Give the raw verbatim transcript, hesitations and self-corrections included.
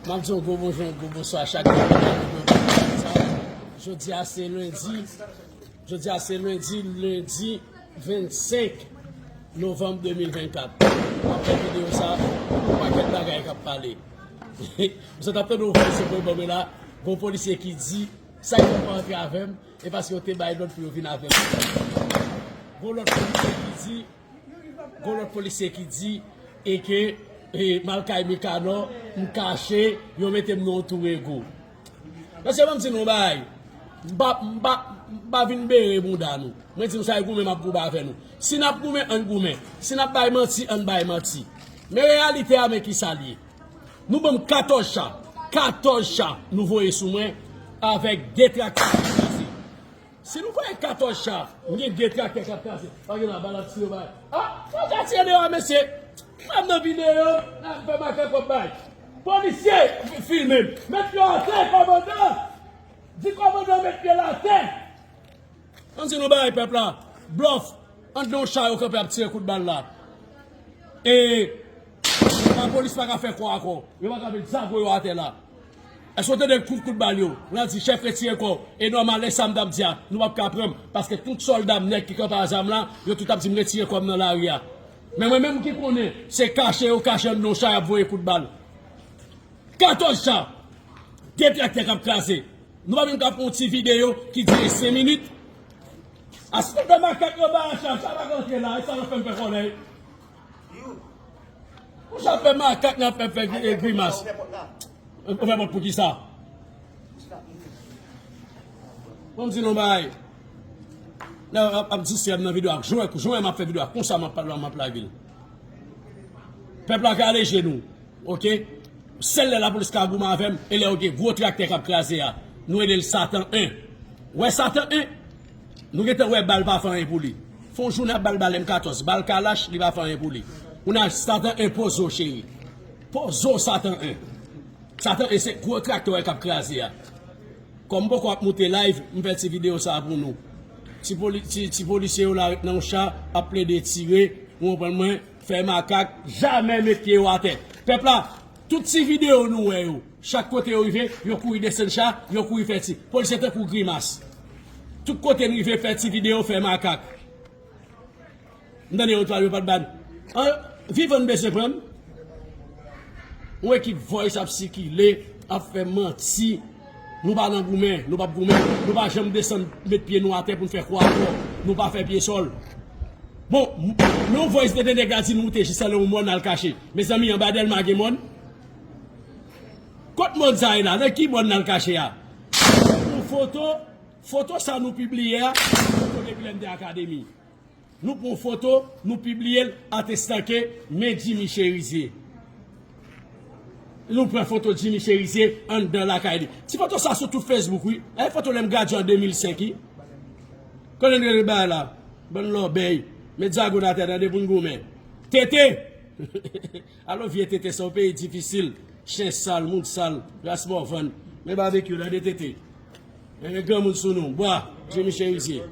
M ap di yon gwo bonjou, yon gwo bonswa a chak moun ki ap gade videyo sa. Jodi a se lendi. Jodi a se lendi, lendi vennsenk novanm de mil vennkat. M ap fè videyo sa, yon pakèt bagay k ap pale. M sot ap tande yon vwa sou bò mwen la, gon polisye ki di, sa ki fè w pa antre avè m, e paske yo te bay lòd pou yo vin avè m. Gon lòt polisye ki di, Gon lòt polisye ki di e ke e, m al kay Mikanò, m kache, yo mete m nan yon tou rego. Mesye, ban m di nou yon bagay. M pa, m pa, m pa vin bere bounda nou. Mwen di nou sa e goumen m ap goumen avè nou. Si n ap goumen, ann goumen. Si n ap bay manti, ann bay manti. Men reyalite a, men kisa l ye. Nou ban m katòz cha. Katòz cha nou voye sou mwen avèk de traktè kraze. Si nou voye katòz cha, m gen de traktè k ap kraze. Pa gen la, bal ap tire bay. Ah, pa ka tire deyò a, mesye. Frè m nan videyo, n ap fè makak w ap bay. Polisye, fi-, filme m. Met pye w atè, kòmandan. Di kòmandan met pye l atè. Ann di nou bagay pèp la. Blòf. Anndan yon cha yo kanpe ap tire kout bal la. E lapolis pa ka fè kwa ankò. Yo pa ka met zago yo atè la. Èske w tande kout, kout bal yo? Randy, chèf, retire kò w. E nòmal, e sa m t ap di a, nou p ap ka pran m. Paske tout sòlda m nèg ki kanpe a zam la, yo tout ap di m retire kò m nan lari a. Men mwen menm ki konnen, se kache yo kache anndan yon cha y ap voye kout bal. Katòz cha, de traktè k ap kraze. Nou pa menm ka fè yon ti videyo ki dire senk minit. Asistan makak yo ba a cha, cha pa ka antre la, e sa yo fè m fè kòlèy. Ou cha fè makak nan fè, fè gri-, grimas. Ou fè pòt pou ki sa? Bon, m di nou bagay. Nan ap, ap distrè m nan videyo ak jwè, jwè m ap fè videyo ak konsa m ap pale, m ap lage l. Pèp la ka leje nou. Oke? Sèl lè lapolis ka goumen avè m, e lè yo gen gwo traktè k ap kraze a. Nou rele l Satan en. Wè Satan en? Nou gentan wè bal pa fè anyen pou li. Fè yon jounen ap bal, bal M katòz, bal kalach, li pa fè anyen pou li. Kounye a Satan en poze w, cheri. Poze w, Satan en. Satan en se gwo traktè w wè k ap kraze a. Kòm m poko ap moute live, m fè ti videyo sa a pou nou. Ti poli-, ti, ti polisye yo la ret nan yon cha, ap plede tire, ou konprann mwen, fè makak, jamè met pye yo atè. Pèp la, tout ti videyo nou wè yo, chak kote yo rive, yo kouri desann cha, yo kouri fè ti. Polisye tankou grimas. Tout kote n rive, fè ti videyo, fè makak. M tande yo twal yo pa t ban. An, vivan n bezwen pran m. Yon ekip voice ap sikile, ap fè manti. Nou pa nan goumen, nou p ap goumen. Nou pa janm desann met pye nou atè pou n fè kwa ankò. Nou pa fè pye sòl. Bon, m-, men yon voice tande nèg la di nou moute jis anlè yon mòn al kache. Mezanmi, anba Dèlma gen mòn? Kot mòn sa ye la? Nan ki mòn n al kache a? Yon foto, foto sa nou pibliye a, foto depi lè m te akademi. Nou pran foto, nou pibliye l, atestan ke men Jimmy Cherizier. Nou pran foto Jimmy Cherizier anndan lakay li. Ti foto sa sou tout Facebook, wi. E foto lè m gradye an de mil senk, wi. Konnen n rele bagay la. Bann lòbèy. Met zago n atè, tande, pou n goumen. Tete! Alo, vye Tete, se yon peyi difisil. Chen sal, moun sal, ras mòvann. Men babekyou, tande, Tete. Men granmoun sou nou. Bwa, Jimmy Cherizier.